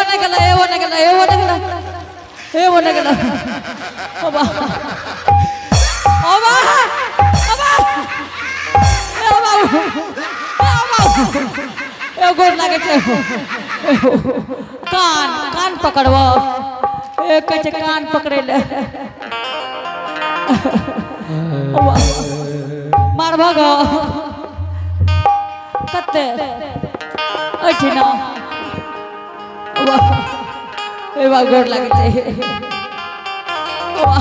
ओने गेला, ए ओने गेला, ए ओने गेला, ए ओने गेला। ओ बा, ओ बा, ओ बा, ए बाबू, ए बाबू, ए गोर लागे छै। कान कान पकड़बो, ए कहै छै कान पकड़ै ले। ओ बा, मारबो गो कते एहिठिना। ओ बा, ए बा गोर लागे छै। ओ बा,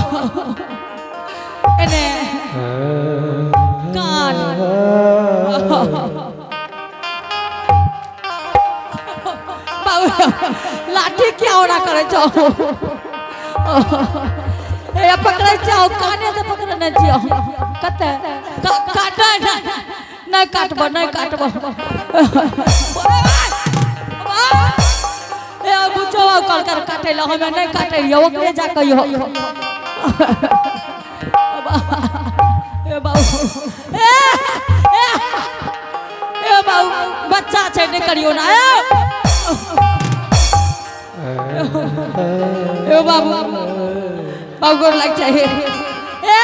एने कान। बाबू, लाठी क्या ओना करै छौ? ए पकड़ै छौ, काने से पकड़ने छियौ। कते काट? नहि काटबो, नहि काटबो। ए बुझो कल कर काटे ला, हमे नहि काटे लियौ, ओकरे जा कहियो। ए बाबू, ए ए ए बाबू, बच्चा छै, नहि करियौ ना। ए ए बाबू, बाबू गोर लाग छै। ए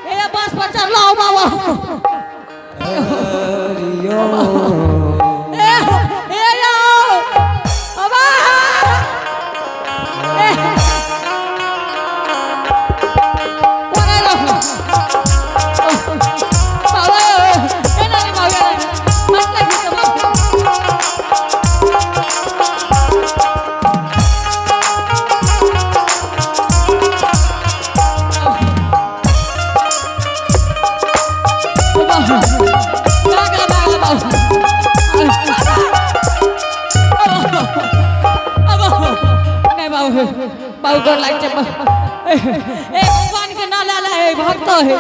ए बस पर चढ़लो बाबू। ए ए यो बाबा, ए ओरे लो बाबा, ए ना बाबू, मत लगी तो बाबू। ओ बाबू, भागला भागला बाबू। नहीं बाबू, बाबू गोर लाग छै। ए भगवान के ना ला ला, भक्त है।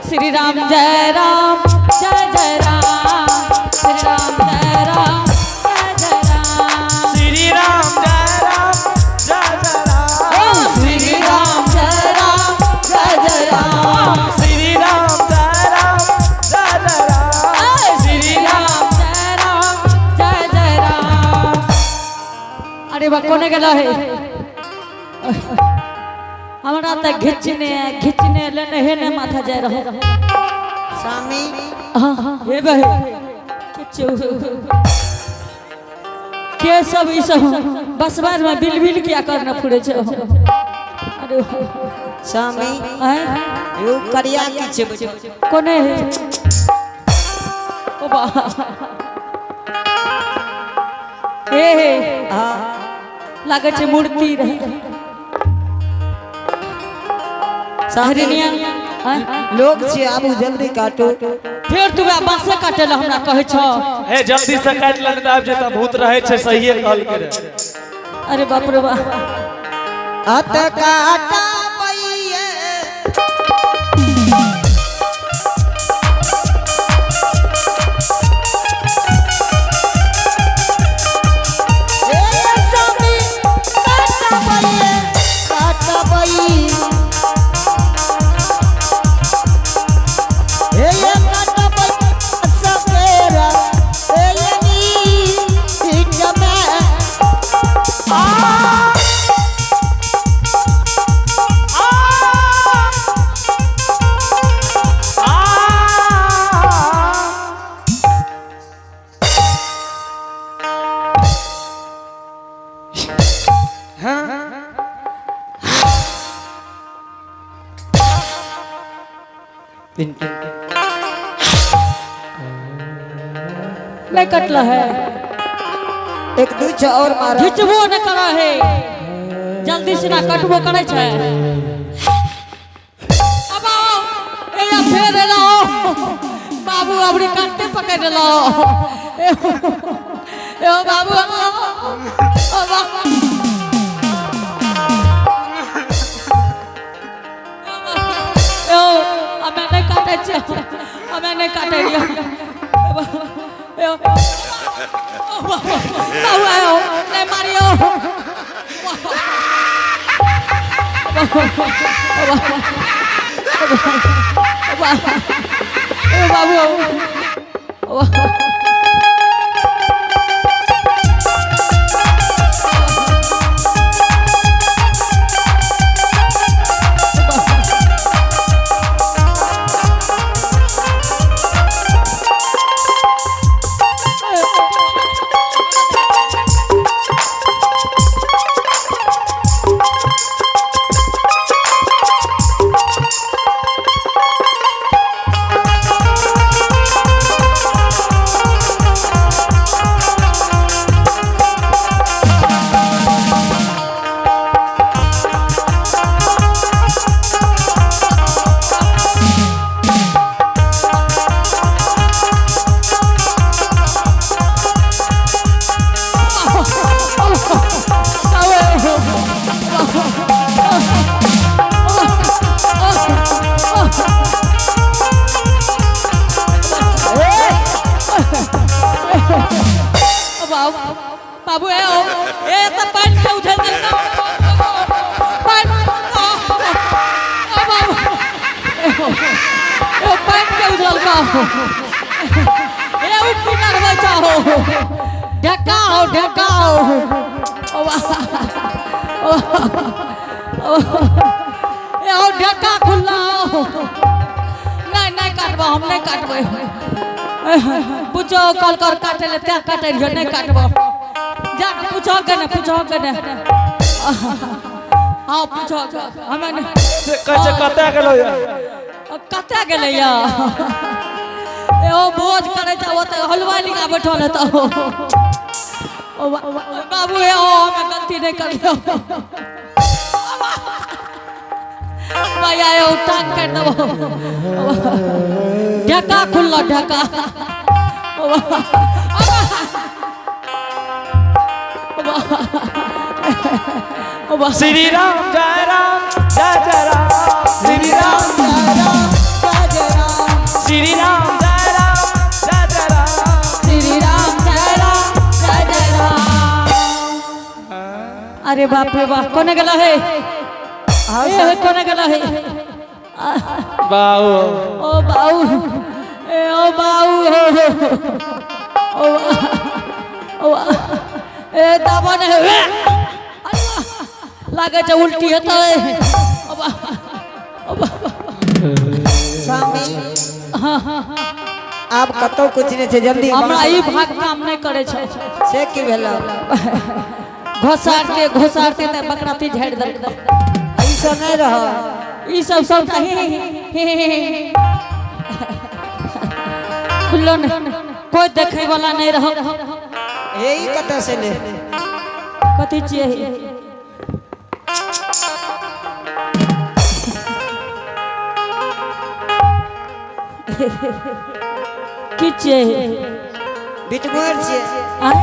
श्री राम जय राम जय जय राम, श्री राम जय राम जय जय राम, श्री राम जय राम जय जय राम, श्री राम जय राम जय जय राम, श्री राम जय राम जय जय राम, श्री राम जय राम जय जय राम। अरे बा, कोने गेल है? हमरा तऽ घिचने घिचने लेने हे ने माथा जाय रहो। स्वामी। हाँ हाँ, हे बहे किछु के सब ई सब बसबार में बिल बिल किया करना फुरे छै। अरे स्वामी, आय। यो करिया की छै? कोने है? ओ बा, हे हे। हाँ। लागै छै मूर्ति रहे। स्वामी। हरिणिया आय? लोग छै, आबू जल्दी काटू। फेर तू वएह बाँसे काटे ला हमरा कहै छौ। हे जल्दी से काटि ले, नहि तऽ आबि जेतऽ भूत रहै छै, सहिए कहलकै रे। अरे बाप रे बा। अत काटा बैये। हे स्वामी, काटा बैये, काटा बैये। हे ये काटा बैये सपेरा, हे ये नीच में। आ आ आ हाँ। नहीं कटल है। एक दू छौ और मारा। घिचबो न करा है, जल्दी से ना कटबो करे छै। अब आओ, ए या फेर एलो बाबू, अबरी काटे पकड़ लो। ए ए बाबू, ओ बाबू, ए हमे नहीं काटे छियै, हमे नहीं काटे लियो। ए बाबू आयो, नहीं मारियो। ए बाबू, ओ। ओ बाबू बाबू ए ओ ए त पानि के उझल देलका पानि ओ बाबू ए ओ पानि के उझलका ए उ की करबै चाहो ढकाओ ढकाओ ओ ओ ओ ए ओ ढका खुल्ला नहीं नहीं काटबो हम नहीं काटबै। पूछो कल कर काटे ले त्या काटे रहियो नहीं काटबो। जा के पूछो के ने पूछो के ने। हाँ पूछो हमें नहीं। से कहै छै कतऽ गेलो या? कतऽ गेलै या? ए ओ भोज करै छै ओतऽ हलवाइ लिखा बैठल हेतौ। ओ बाबू हे ओ हमें गलती नहीं करलियो। भैया ओ टांग काटि देबो। ढका खुललो ढका। ओ ओ श्री राम जय राम जय जय राम श्री राम जय जय राम श्री राम जय राम जय जय राम श्री राम जय राम जय जय राम। अरे बाप रे बाप कोने गेला हे? ए कोने गेला हे? बाबू ओ बाऊ ए ओ बाऊ हो हो ओ ओ ए दाबन हे। अरे लागे छै उल्टी हेतै। ओ बा ओ बा स्वामी हाँ हाँ आब कतौ कुछ नहीं छै जल्दी हमरा ई भाग काम नहीं करे छै। से की भेल? घोसारते घोसारते त बकराती झाड़ि देलकै। ई सब नहीं रह ई सब सबटा हे हे हे हे हे खुललो ने कोई देखे वाला नहीं रह। हे ई कतऽ से ले? कथी छियै? की छियै? बिटमोर छियै। आँय?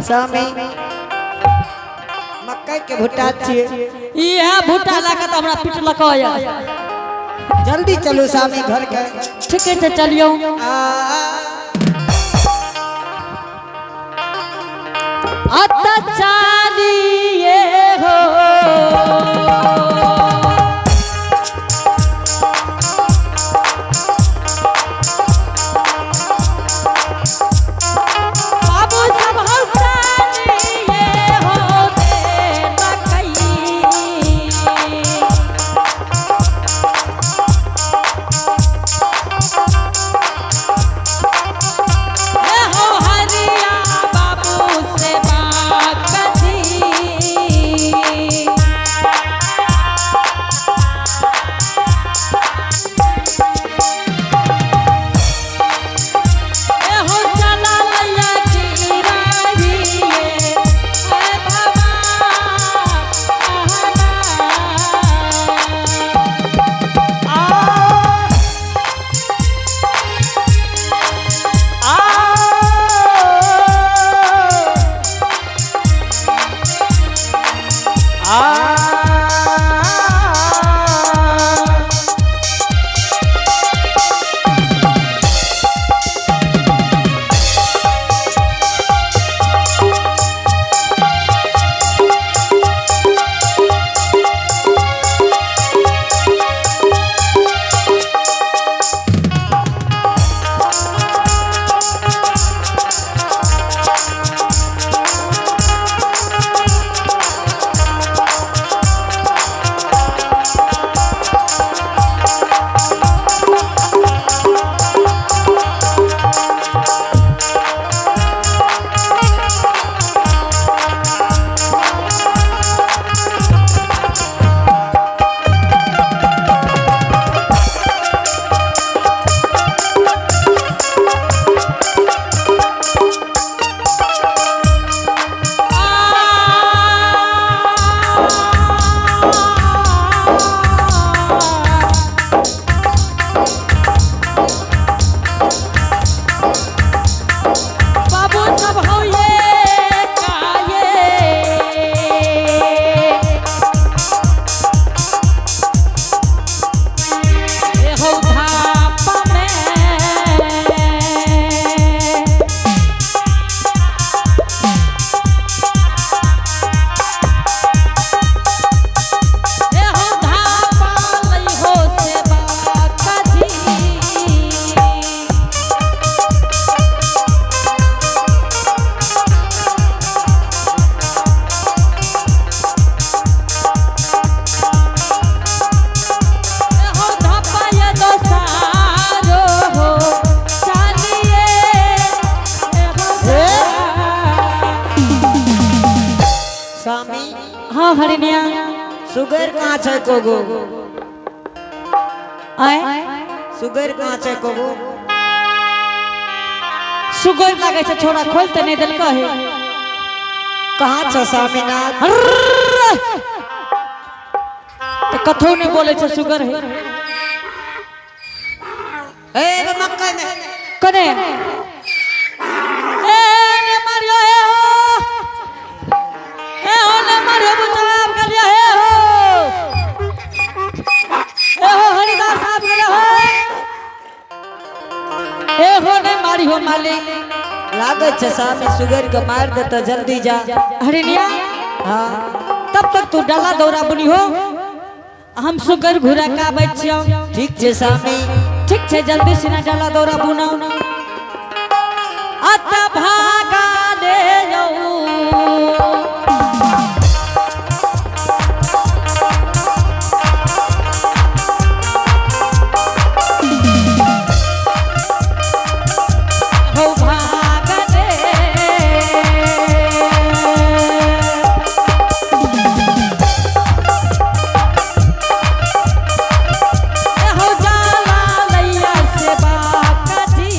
स्वामी मकई के भुट्टा छियै। इएह भुट्टा लए कऽ तऽ हमरा पिटलकै यऽ। जल्दी चलू स्वामी घर के। ठीके छै चलियौ। आ अत चालिए हो बाबू सब हो चालिए हो दे मकई। सुगर कहाँ छै कोगो? आय? सुगर कहाँ छै कोगो? सुगर लागै छै छोरा खोल तऽ नहि देलकै हे। कहाँ छ स्वामीनाथ? तऽ कथो नहि बोलै छै सुगर हे। ए मक्का में। कने ए ने मारियो हे हो, ए हो ने मारियो, बुचाव गेलियो हे हो, ए हो हरिदास साहब गेलो हो, ए हो ने मारियो मालिक। लागै छै स्वामी सुगर के मार देता, जल्दी जा। हरिनिया। हाँ। तब तक तू डाला दौरा बुनी हो, हम सुगर घुरा के आबै छियौ। ठीक छै स्वामी। ठीक छै, जल्दी सिना डाला दौरा बुना। अत भागा ले यौ। हो भागा ले। हो जाला लैया से बाकजी।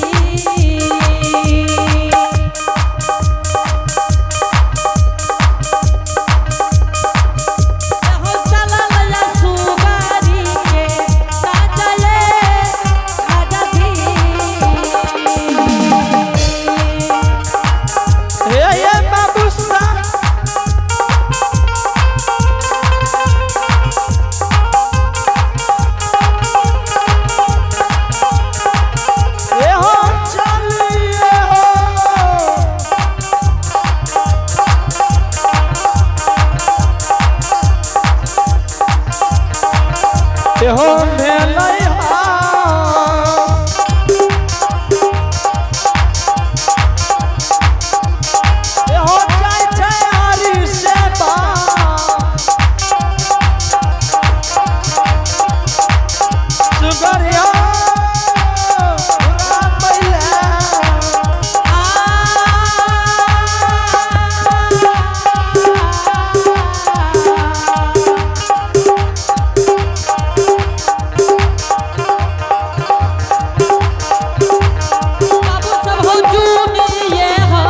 हो जाला लैया सुगारी के राजा ये राजा जी। हे ये बाबू सा। ए हो चलिए हो। ए हो भेलै हा। ए हो जाइ छै हरि से बा। सुगरिया घुरा पहिले। बाबू सब हो जुनिए हो।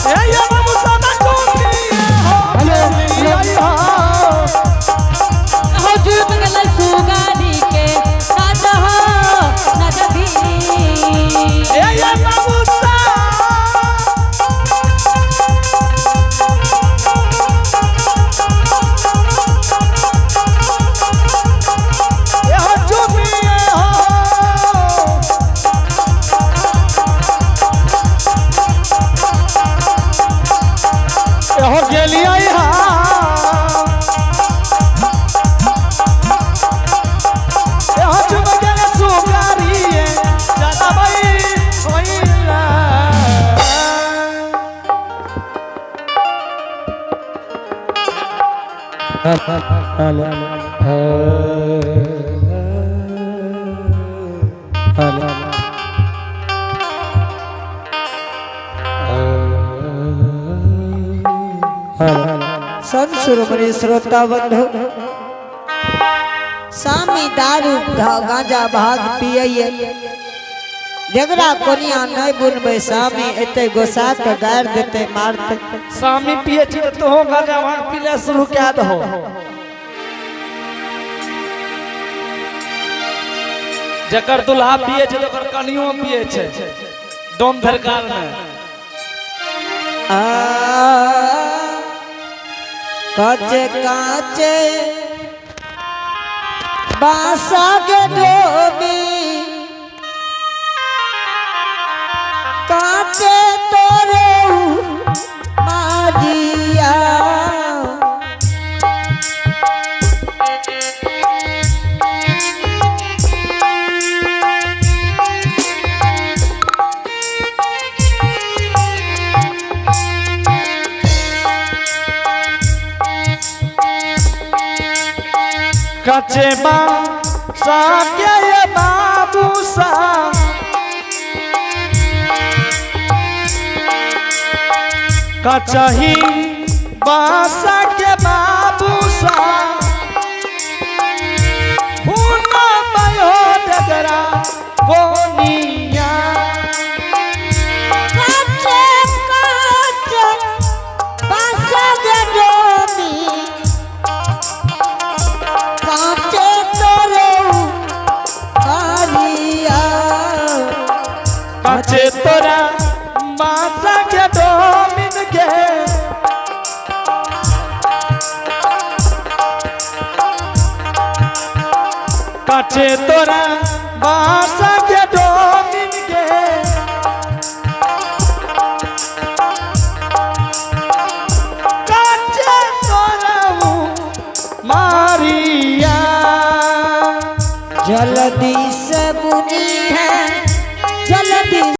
ए ये बाबू सादा चुनिए हो, चलिए हो। हो जुब गेलै सुगारी के राजा हो राजा दी। ए ये बाबू सा। ए हो चुनिए हो। ए हो गेलियै हा। ए हो चुप गेलै सुगारिये, जलबै होइला। संत शिरोमणि श्रोता बंधु, स्वामी दारू गांजा भाग पियैये, जगरा कोनिया नहीं बुनबै स्वामी एते गोसा के गारि देते मारते। स्वामी पिए छी तऽ तोहो गांजा भांग पीले शुरू कए दहो। जकर दुल्हा पिए छै तऽ ओकर कनियो पिए छै डोम धरकार में। आ काचे काचे बासा के डोबी, काचे तोरे माजिया। कचे बासा के बाबू सा कचही बासा के बाबू सा हुना बयो डगरा कोनिया। काचे काचे बासा के डोमी, काचे तोरे मारिया। कचे तोरा बासा के डोमिन के। कचे तोरा बासा के डोमिन के। कचे तोरा उ मारिया। जल्दी से बुनी।